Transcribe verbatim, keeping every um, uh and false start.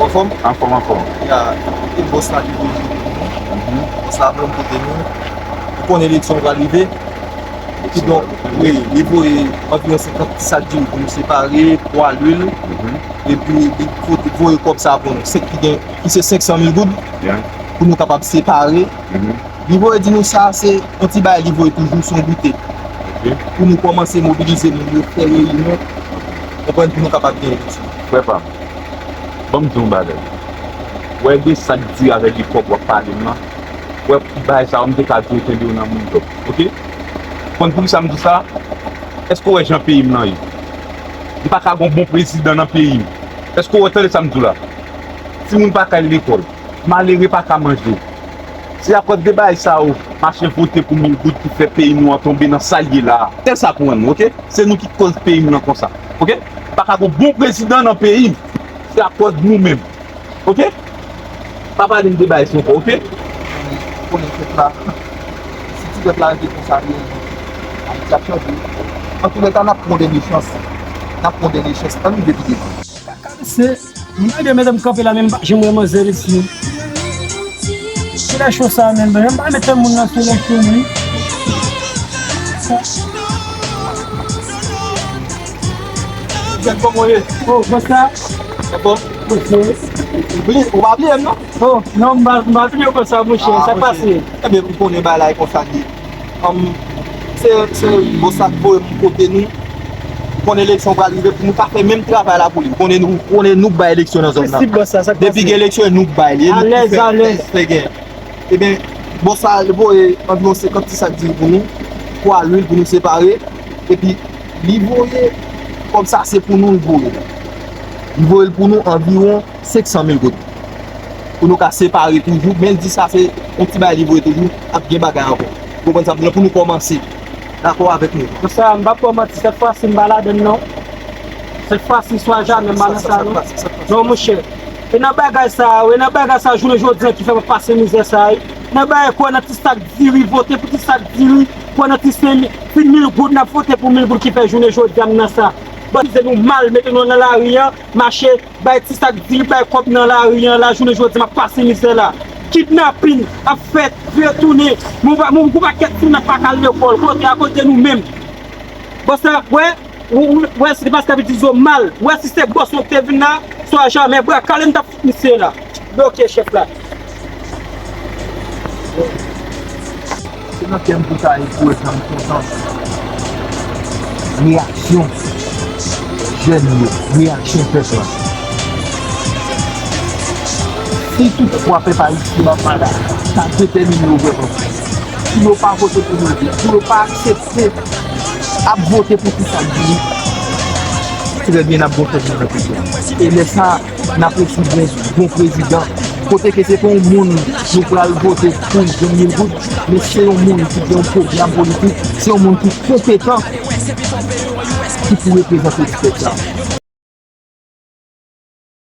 Anfòm, anfòm, anfòm. Ya, e bòs la ki pou di. Bòs la pran kote nou. Ou konnen eleksyon pral rive. Kidonk, wi, li voye anviwon senkant sak diri pou nou separe, twa lwil, epi li vote, voye kòb sa pou nou, senk ki gen, ki se senk san mil goud, pou nou kapab separe. Li voye di nou sa, se yon ti bagay li voye toujou, se yon goute. Pou nou kòmanse mobilize moun yo, fè reyinyon, konprann, pou nou kapab gen eleksyon. Frè pa m, ban m di w yon bagay. Wè de sak diri avèk de kòb w ap pale m nan. Wè, bagay sa yo, m te ka di w kenbe w nan moun dòk, oke? Konn poukisa m di sa? Èske w wè jan peyi m nan ye? M pa ka gon bon prezidan nan peyi m. Èske w wè, tande sa m di w la? Timoun pa ka al lekòl. Malere pa ka manje. Se akòz de bagay sa yo, mache vote pou mil goud ki fè peyi nou an tonbe nan sa l ye la a. Tèt sa pou nou, oke? Se nou ki koz peyi m nan konsa, oke? Pa ka gon bon prezidan nan peyi m. Se akòz nou menm. Oke? Pa pale m de bagay sa ankò, oke? Ou konnen pèp la, si ti pèp la rete konsa, li, Ayiti ap chanje. Antoulèka, n ap pran yon dènye chans. N ap pran yon dènye chans. Ann rive pi devan. Kaka, se, m gade medam kanpe la, men m pa janm wè manzè isi. Sou lè cho sa, men, men, m pa met moun nan sou lè cho, non. Jèn, kòman w ye? Oh, bòs la. Sa bon? Bòs la. Ou bliye, ou pa bliye m, non? Oh, non, m pa, m pa bliye w konsa, monchè. Ah, sa monchè. Pase. Ebyen, ou konnen bagay la e konsa li ye. Anm, se, se bòs la k voye m kote nou. Konnen eleksyon pral rive pou nou ka fè menm travay la pou li. Konnen nou, konnen nou k bay eleksyon nan zòn nan. Prensip bòs la, sa k pase? Depi gen eleksyon, nou k bay li. E nou ki fè, alèz, fè, fè gen. Ebyen, bòs la voye anviwon senkant ti sak diri pou nou, twa lwil pou nou separe, epi li voye, kòb sa se pou nou l voye. Li voye l pou nou anviwon senk san mil goud. Pou nou ka separe toujou, men l di sa se yon ti bagay li voye toujou, ap gen bagay ankò. Ou konprann sa m di w la, pou nou kòmanse. Dakò avèk nou. Konsa, m p ap ba w manti, sèt fwa si m pa ladann non. Sèt fwa si swa jamè m pa nan sa non. Non, monchè. E nan bagay sa, e nan bagay sa, jounen jodi a ki fè m ap pase mizè sa, wi. Nan bagay kwè nan ti sak diri, vote pou ti sak diri, kwè nan ti senk mil, ti mil goud, n ap vote pou mil goud ki fè jounen jodi a m nan sa. Bann nou mal, mete nou nan lari a, mache, bay ti sak diri, bay kòb nan lari a, la jounen jodi a m ap pase mizè la. Kidnapin ap fèt, vye tounen, moun pa, moun, gon pakèt timoun ap pa ka al lekòl, kote, akoz de nou menm. Bòs la, wè, ou, ou, wè, se paske ap di zo mal. Wè, si se bòs nou te vin la, swa jamè, bra kale n t ap fout misye la. Bloke chèf la. Se nan kè m pou ta ye pou wè jan m kontan. Reyaksyon jèn yo, reyaksyon pèp la. Si toutfwa pèp ayisyen ta detèmine yo vrèman, pou yo pa vote pou Mil Goud, pou yo pa aksepte ap vote pou ti sak diri, trè byen, n ap gon fèt nan peyi a. E lè sa, n ap resevwa yon bon prezidan. Kote ke se pa yon moun nou pral vote pou l jwenn mil goud, men se yon moun ki gen yon pwogram politik, se yon moun ki konpetan ki pou reprezante ti pèp sa.